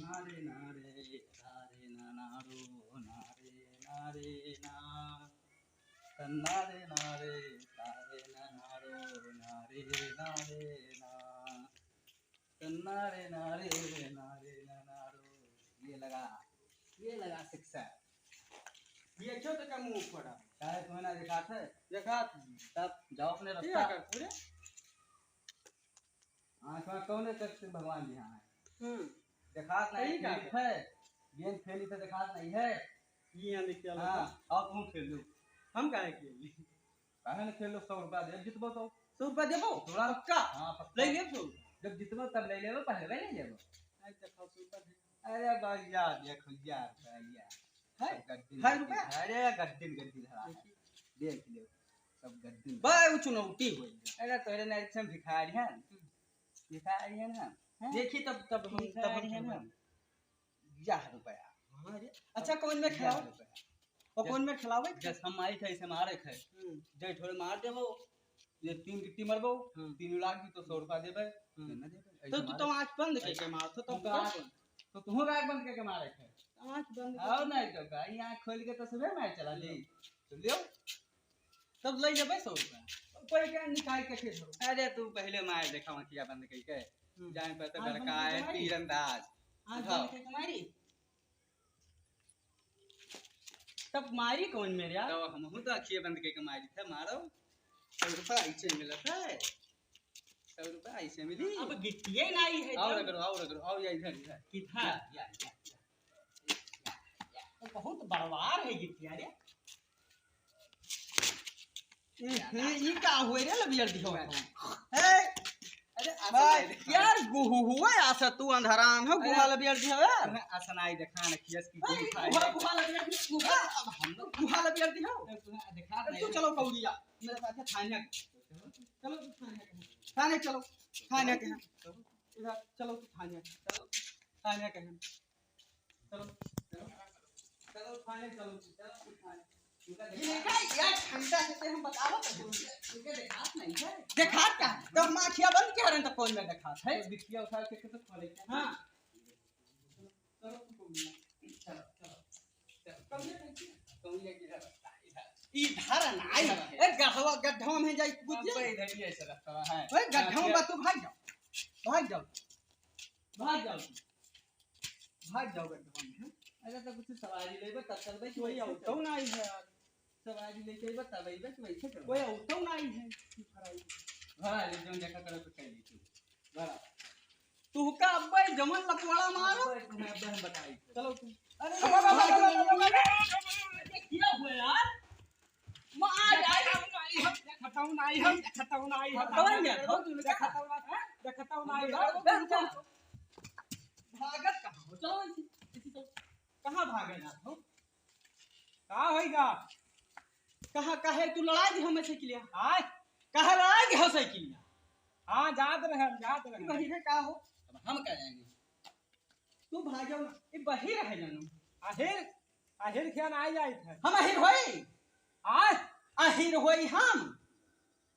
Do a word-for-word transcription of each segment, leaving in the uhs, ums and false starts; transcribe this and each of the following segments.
नारे नारे, तारे ना नारो, नारे नारे ना। तन्नारे नारे, तारे ना नारो, नारे नारे ना। तन्नारे नारे, नारे ना नारो। ये लगा, ये लगा शिक्षा। ये क्यों तो कम मुंह पड़ा? काहे तुम्हें ना दिखात है? दिखात है। तब जाओ अपने क्या रास्ता। कर पूरे? आँख में कौन है तक से भगवान जी हाँ है? हम्म। देखात नहीं सही बात है। है। गेंद खेली तो देखात नहीं है। ये यहाँ लिख के आलो हाँ, तो। और तुम खेल लो। हम काहे खेल ली? काहे ना खेल लो, सौ रुपया दे, जीतबो तो। सौ रुपया देबो? थोड़ा। पक्का? हाँ, पक्का। ले लेब सौ रुपया। जब जीतबो तब ले लेबो, पहले ले लेबो। आज देखाओ सौ रुपया दे। अरे भैया, देखो यार, भैया। है? सब गड्डिन, है गड्डिन, रुपया? अरे गड्डिन, गड्डिन धरा है। देखी। देख लो, सब गड्डिन बा, धरा। वो चुनौती होई। अरे तोरे नारी से हम भिखारी हैं। भिखारी हैं ना? हैं? देखी तब, तब हम, तब हम भिखारी हैं ना? करवाई। या रुपया। हाँ रे। अच्छा, कौन में या खिलाओ? रुपया। और कौन में खिलावे? जस हम मारी थे, ऐसे मारे थे। हम्म। जय थोड़े मार देबो, ये तीन गिट्टी मरबो, हम्म। तीन लाख की तो सौ रुपया देबे, हम्म। ना देबे, तो ऐसे तू मारे। तो आँख बंद करके मार, तो, तो हम तो आँख, तो तू आँख बंद करके मारे थे। आँख बंद और करके। नहीं तो का, ये आँख खोल के तो सुबह मैच चला दी। हम्म। तो लियो। तब ले लेबे सौ रुपया। कोई क्या निकाल के खेल हो। अरे तू पहले मार देखा, आँखिया बंद करके। हम्म। जान पर तो आँख बंद लड़का करके है मारी। तीरंदाज। आँख उठाओ। बंद करके मारी। तब मारी कौन मेरे यार? तो हमहू तो अखिए बंद करके मारी थे, मारो। सौ रुपया ऐसे मिलत है, सौ रुपया ऐसे मिली। अब गिट्टिए नहीं है और जब। रगड़ो, और रगड़ो, और या इधर, इधर। किधर? या, या, या, या। तो बहुत बड़वार है गिट्टिया रे। हम्म, ई का हुए रे लबियर दिहो? ए, अरे, आसन भाई, नहीं देखा। यार, गुहु हुए आसा तू अंधारान हो, अरे, गुहा लबियर दिहो यार। अरे, आसन आई देखा ना, कियस की अरे, गुहा गुहा, है। गुहा लबियर दिहो, गुहा, अब हम लोग गुहा लबियर दिहो। अरे, सुना, देखा अरे, नहीं। तू चलो कौड़िया, मेरे साथ है थाने। चलो, तू थाने के। थाने चलो, थाने के हैं। इधर चलो, तू थाने। चलो, थाने के हैं। चलो, चलो, चलो, थाने चलो, चलो, थाने। ये देखा, यार, ठंडा से हम बतावत है, तुमके देखात नहीं है। देखात का? तो हम आँखिया बंद किया रहन तो कौन में देखात है? तो बिटिया उठा के तो खोले के। हाँ। चलो, चलो, चलो, चलो, चलो। कौन है? कौन है? इधर, इधर। इधर नहीं। इधर है। ए, गढ़वा, गड्ढवा में जाई, कुछ अब इधर ही ऐसा रखता है। ए, गड्ढवा में तू भाग जाओ। भाग जाओ। भाग जाओ। भाग जाओ गड्ढा में, हैं? अरे तो कुछ सवारी लेबे तब चलबे कि कोई वैसे औतो चलबे? नहीं है यार। सवारी लेके अइबे तब अइबे कि वैसे चलबे? कोई औतो नहीं है। भरा ले, जौन देखा करे तो कह ली तू। भरा। तू का अब्बे जमन लपवाड़ा मारो। अब्बे तुम्हें अब्बे हम बताई। चलो तू। अरे, अरे, अरे, अरे, अरे, अरे, अरे, अरे, क्या हुआ यार? मार डाल। खतम नहीं हम, खतम नहीं हम, खतम नहीं हम। खतम नहीं हम। खतम नहीं हम। भागत कहाँ हो? चलो इसी, इसी चलो। कहाँ भागे जात हो? का होइगा? कहाँ, काहे तू लड़ाई दी हमें साइकिलिया? आय? काहे लड़ाई दी हो साइकिलिया? हाँ, जात रहे हम, जात रहे। बहिरे का हो? अब हम का जाएंगे? तू भागो ना, ये बहिर है जानू। आहिर, आहिर क्या ना आ जाए थे? हम आहिर होई? आय? आहिर होई हम।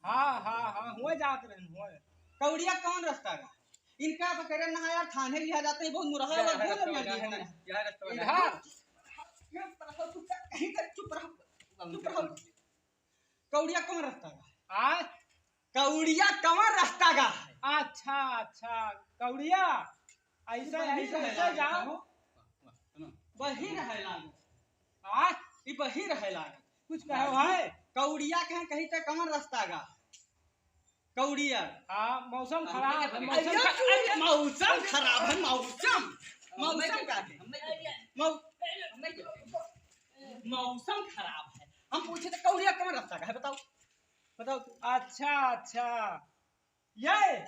हाँ, हाँ, हाँ, हुए जात रहे, हुए। कौड़िया कौन रास्ता का? इनका तो करे ना यार, थाने लिया जाते हैं, बहुत मुरहा वाला यह घोल रास्ता लग वाला गया है है। ना, यह रास्ता वाला है। इधर। चुप रहो, तू कहीं का चुप रहो। चुप रहो। कौड़िया कौन रास्ता का? आ? कौड़िया कौन रास्ता का है? अच्छा, अच्छा, कौड़िया। ऐसे, बहिर ऐसे, है ऐसे लागत जाओ। हो। बहिर है लागत। आ? ई बहिर है लागत। कुछ कहो भाई। कौड़िया कहाँ कहीं तक कौन रास्ता का? कौड़िया। हाँ, मौसम खराब है, मौसम अरे, खराब। मौसम खराब है, मौसम। मौसम का है? मौ-, मौसम खराब है। हम पूछे तो कौड़िया कौन रास्ता का है, बताओ। बताओ। अच्छा, अच्छा। ये?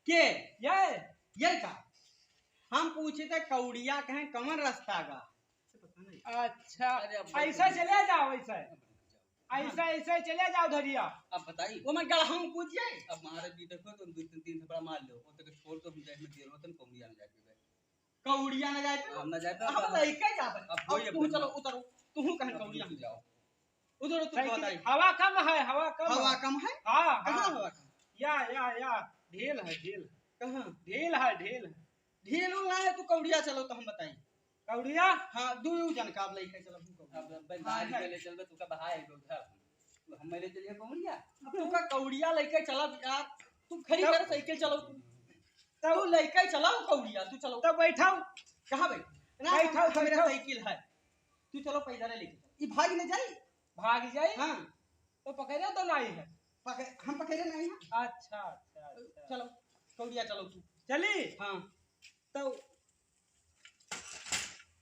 के? ये? ये का? हम पूछे तो कौड़िया कहें कौन रास्ता का? अच्छा, अरे, अब ऐसा चले जाओ, ऐसा। हाँ। ऐसा, ऐसा चले जाओ धरिया। अब बताई। वो मैं गढ़ा में कूद जाए। अब मारे भी देखो, तुम दो तीन, तीन थप्पड़ मार लो, वो तक छोड़ दो, हम जाए, मैं देर होतन, कौड़िया न जाए पे। कौड़िया न जाए पे? हम न जाए पे, अब अब लइके जाबे। अब अब वही तू अपन चलो, उतरो। तू कहें अब कौड़िया तू में जाओ। उतरो, तू साइकिल बताई। हवा कम है, हवा कम हवा है। कम है? हाँ, कहाँ हाँ। हवा कम? या, या, या, ढेल है, ढेल। कहाँ? ढेल है, ढेल है। ढील उल ना है, तू कौड़िया चलो तो हम बताई। कौड़िया? हाँ, दू जन का अब लइके चलो, हम कौड़िया। अब बंदा हाँ, के है। ले चलबे, तू का बहाए गो घर। तू हम ले चलिए कौड़िया। अब तू का कौड़िया लइके चला यार, तू खड़ी तब कर साइकिल चलो तू। तब तू लइके चलाओ कौड़िया, तू चलो। तब बैठाओ। कहाँ बैठ? ना, बैठाओ, मेरा बैठाओ। साइकिल है। तू चलो पैदल लेके चलो। ई भाग न जाई। भाग जाई? हाँ। तो पकड़े तो नहीं है। पकड़, हम पकड़े नहीं है। अच्छा, अच्छा, अच्छा। चलो, कौड़िया चलो तू। चली? हाँ। तो,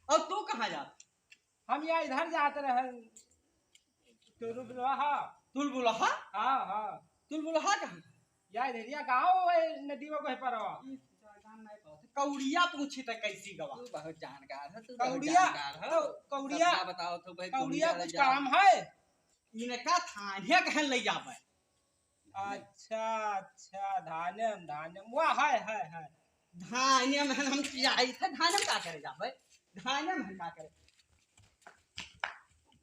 और तू कहाँ जात? हम या इधर जात रहे। तुलबुलहा। तुलबुलहा? हाँ, हाँ। तुलबुलहा कहाँ? या इधरिया गाँव है, नदी में कोई परवा। ई जान नहीं पावत। कौड़िया पूछी त कैसी गवा? तू बहुत जानकार है, तू बहुत कौड़िया, जानकार है। तो कौड़िया, सबका बताओ तो भाई, कौड़िया कौड़िया कुछ ले जा। काम है? इनका थाने कहाँ ले जावे? अच्छा, अच्छा, धानेम, धानेम, वाह, है, है, है। धानेम हम, हम जाई थे, धानेम का करे जाबे? धानेम हम का करे?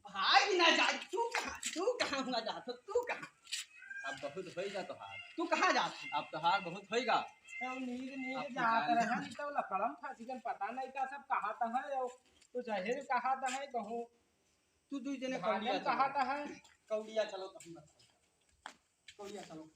भाग ना जा, तू कहाँ, तू कहाँ हुआ जात हो, तू कहाँ? अब बहुत होइगा तोहार। तू कहाँ जात हो? अब तोहार बहुत होइगा। तब नीर, नीर अब तू जात जान रहे ले। हैं, तब लकड़म फंस गन, पता नहीं का सब कहा था है, और कुछ अहिर कहा था है, कहूँ तू दू जने धानेम कौड़िया चलो। कहा था है। कौड़िया चलो तो हम बताओ। कौड़िया चलो।